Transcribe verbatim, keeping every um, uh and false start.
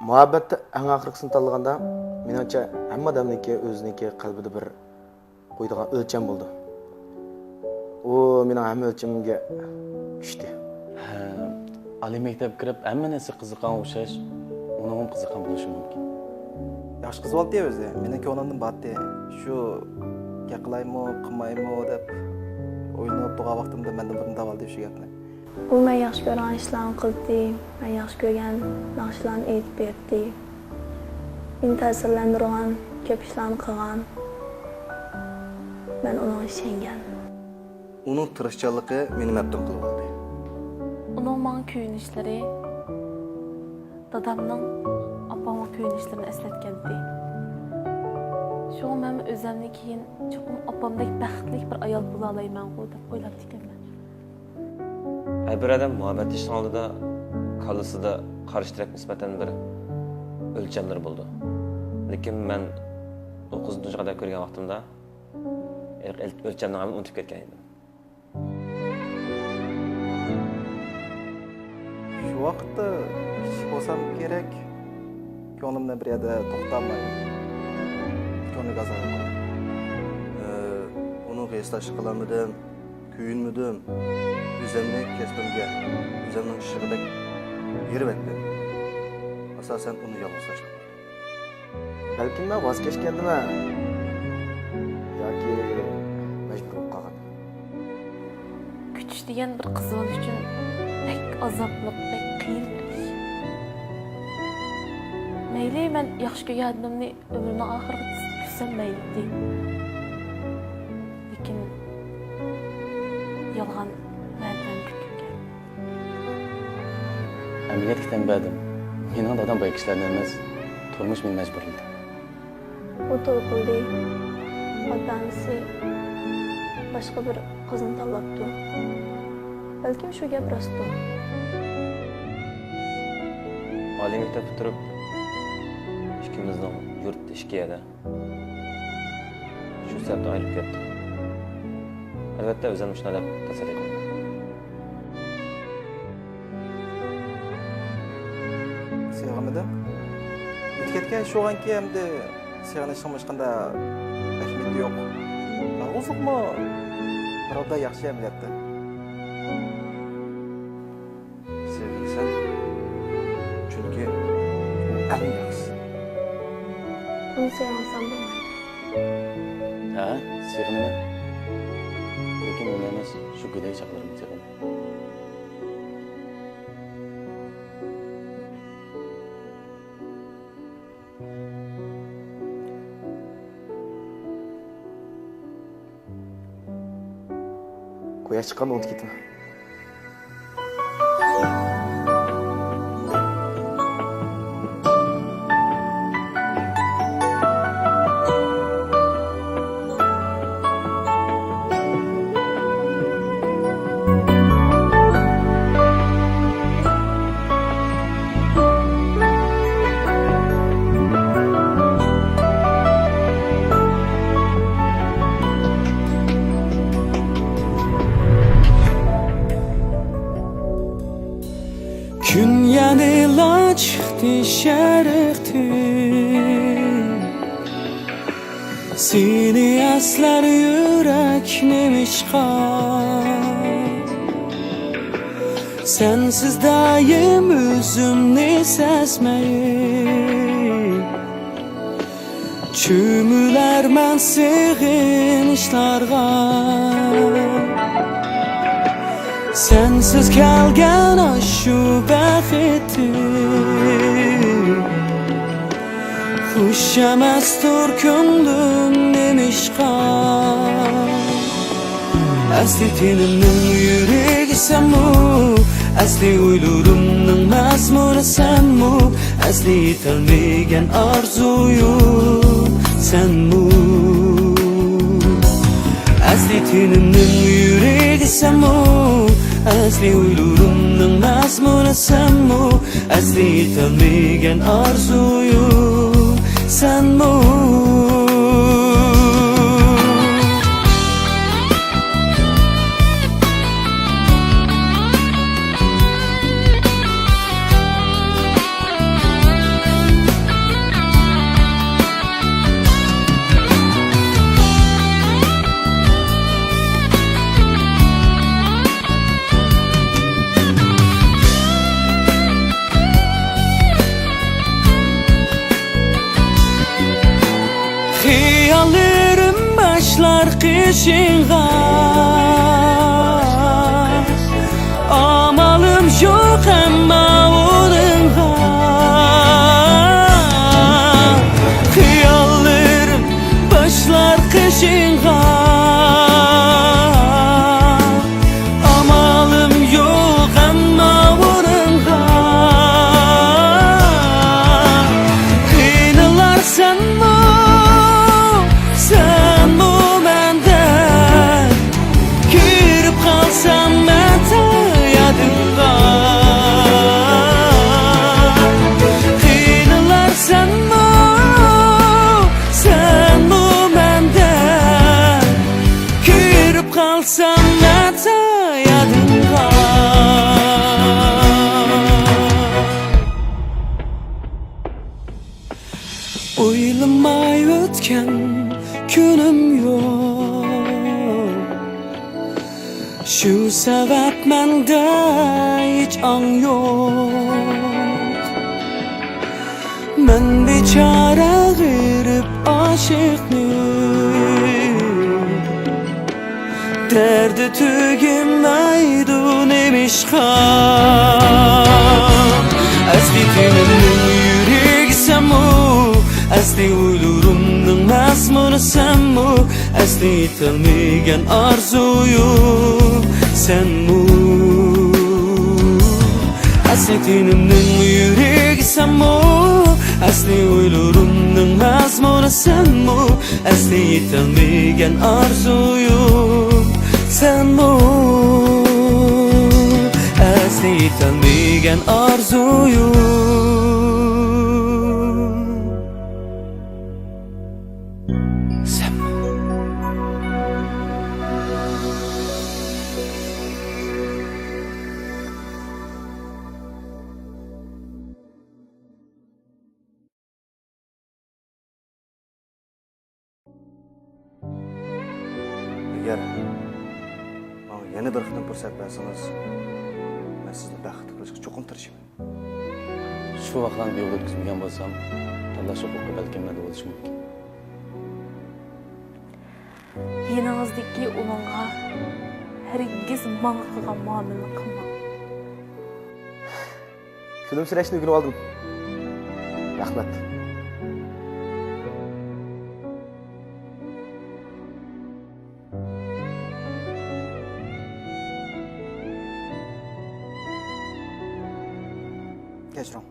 مۇھەببەتتە ئەڭ ئاخىرقىسىنى تاللىغاندا، مېنىڭچە، ھەممە ئادەمنىڭكى ئۆزىنىڭكى قەلبىدە بىر قويىدىغان ئۆلچەم بولىدۇ. ئۇ مېنىڭ ھەممە ئۆلچىمىمگە چۈشتى. ھە، ئالىي مەكتەپكە كىرىپ، ھەممە نەرسە قىزىققان ئوخشاش، ئۇنىڭمۇ قىزىققان بولۇشى مۇمكىن. ياخشى قىز بولدى ئۆزى، مېنىڭ كۆڭلۈمدىن باتتى. شۇ گەپ قىلايمۇ، قىلمايمۇ دەپ ئويلىنىپ تۇرغان ۋاقتىمدا مەندىن بۇرۇن دەۋالدى شۇ گەپنى. ئۇ مەن ياخشى كۆرىدىغان ئىشلارنى قىلدى، مەن ياخشى كۆرگەن ناخشىلارنى ئېيتىپ بېرەتتى. مېنى تەسىرلەندۈرىدىغان كۆپ ئىشلارنى قىلغان. مەن ئۇنىڭغا ئىشەنگەن. ئۇنىڭ تىرىشچانلىقى مېنى مەپتۇن قىلىۋالدى. ئۇنىڭ ماڭا كۆيۈنۈشلىرى دادامنىڭ ئاپامغا كۆيۈنۈشلىرىنى ئەسلەتكەنتى. شۇڭا مەنمۇ ئۆزۈمدىن كېيىن چوقۇم ئاپامدەك بەختلىك بىر ئايال بولالايمەنغۇ دەپ ئويلاپتىكەنمەن. ھەر بىر ئادەم مۇھەببەتلىشىشنىڭ ئالدىدا كاللىسىدا قارشى تەرەپكە نىسبەتەن بىر ئۆلچەملىرى بولىدۇ. لېكىن مەن ئوقۇزدىن تۇنجى قەدەر كۆرگەن ۋاقتىمدا ئۆلچەمنىڭ ھەممىنى ئۇنتۇپ كەتكەن ئىدىم. شۇ ۋاقىتتا كىچىك بولسام كېرەك، كۆڭلۈمدە بىر يەردە توختىماي، كۆڭلىگە ئازار بولدى. ئۇنىڭغا ھېسداشلىق قىلالمىدىم، كۆيۈنمىدىم. ئۆزۈمنى كەسپىمگە، ئۆزۈمنىڭ ئىشىغىدەك بېرىۋەتتىم. ئاساسەن ئۇنى يالغۇز تاشلاپ. بەلكىم مەن ۋاز كەچكەندىمەن ياكى مەجبۇر بولۇپ قالغاندىمەن. كۈتۈش دېگەن بىر قىز بالا ئۈچۈن بەك ئازابلىق، بەك قىيىن بىر ئىش. مەيلى، مەن ياخشى كۆرگەن ئادىمىمنى ئۆمرۈمنىڭ ئاخىرىغىچە كۈتسەم مەيلى. لېكىن يالغان ۋەدىلەرنى كۈتكۈم كەلدى. ئەمەلىيەتكە تەن بەردىم. مېنىڭ دادام باي كىشىلەرنى ئەمەس، تۇرمۇش مېنى مەجبۇرلىدى. ئۇ توي قىلدى. ئاتا-ئانىسى باشقا بىر قىزنى تاللاپتۇ. بەلكىم شۇ گەپ راستتۇر. ئالىي مەكتەپ پۈتتۈرۈپ، ئىككىمىزنىڭ يۇرت ئىككى يەردە. شۇ سەۋەبتىن ئايرىلىپ كەتتۇق. ئەلۋەتتە، ئۆزۈمنى شۇنداق دەپ تەسەللى قىلىمەن. سېغىنمىدىم. ئۆتۈپ كەتكەن ئىش بولغانكى، ئەمدى سېغىنىشنىڭمۇ ھېچقانداق ئەھمىيىتى يوق. يالغۇزلۇقمۇ بىر ھالدا ياخشى ئەمەلىيەتتە. سېغىنىسەن، چۈنكى ئۇ ئەڭ ياخشىسى. ئۇنى سېغىنسام بولمايدۇ. ھە، سېغىنىمەن. لېكىن ئۇنى ئەمەس، شۇ گۆدەك چاغلىرىمنى سېغىنىمەن. قۇياش چىققاندا ئۇنتۇپ كېتىمەن. كۈن يەنىلا چىقتى شەرقتىن. سېنى ئەسلەر يۈرەك نېمىشقا؟ سەنسىز دائىم ئۆزۈمنى سەزمەي، چۆمۈلەرمەن سېغىنىشلارغا. سەنسىز كەلگەن ئاشۇ بەختىم، خۇش ئەمەستۇر كۆڭلۈم نېمىشقا؟ ئەسلى تېنىمنىڭ يۈرىكى سەنمۇ، ئەسلى ئويلىرىمنىڭ مەزمۇنى سەنمۇ، ئەسلى يېتەلمىگەن ئارزۇيۇم سەنمۇ. ئەسلى تېنىمنىڭ يۈرىكى سەنمۇ، ئەسلى ئويلىرىمنىڭ مەزمۇنى سەنمۇ، ئەسلى يېتەلمىگەن ئارزۇيۇم سەنمۇ. قېشىڭغا، ئامالىم يوق ئەمما ئۇنىڭغا. خىياللىرىم باشلار قېشىڭغا، ئامالىم يوق ئەمما ئۇنىڭغا. قىينىلارسەنمۇ، سەنمۇ مەندە، كىرىپ قالسام مەن يادىڭغا. قىينىلارسەنمۇ، سەنمۇ مەندە، كىرىپ قالسام مەن يادىڭغا. ئويلىماي ئۆتكەن كۈنۈم يوق. شۇ سەۋەب مەندە ھېچ ئاڭ يوق. مەن بىچارە غېرىب ئاشىقنىڭ دەردى تۈگىمەيدۇ نېمىشقا؟ ئەسلى تېنىمنىڭ يۈرىكى سەنمۇ، ئەسلى ئويلىرىمنىڭ مەزمۇنى سەنمۇ، ئەسلى يېتەلمىگەن ئارزۇيۇم سەنمۇ. ئەسلى تېنىمنىڭ يۈرىكى سەنمۇ، ئەسلى ئويلىرىمنىڭ مەزمۇنى سەنمۇ، ئەسلى يېتەلمىگەن ئارزۇيۇم سەنمۇ، ئەسلى يېتەلمىگەن ئارزۇيۇم سەنمۇ. ئەگەر ماڭا يەنە بىر قېتىم پۇرسەت بەرسىڭىز، مەن سىزنى بەختلىك قىلىشقا چوقۇم تىرىشىمەن. شۇ ۋاقىتلارنى بىھۇدە ئۆتكۈزمىگەن بولسام، تاللاش ھوقۇقى بەلكىم مەندە بولۇشى مۇمكىن. يېنىڭىزدىكى ئۇنىڭغا ھەرگىز ماڭا قىلغان مۇئامىلىنى قىلماڭ. كۈلۈمسىرەشنى ئۆگىنىۋالدىم. رەھمەت. كەچۈرۈڭ.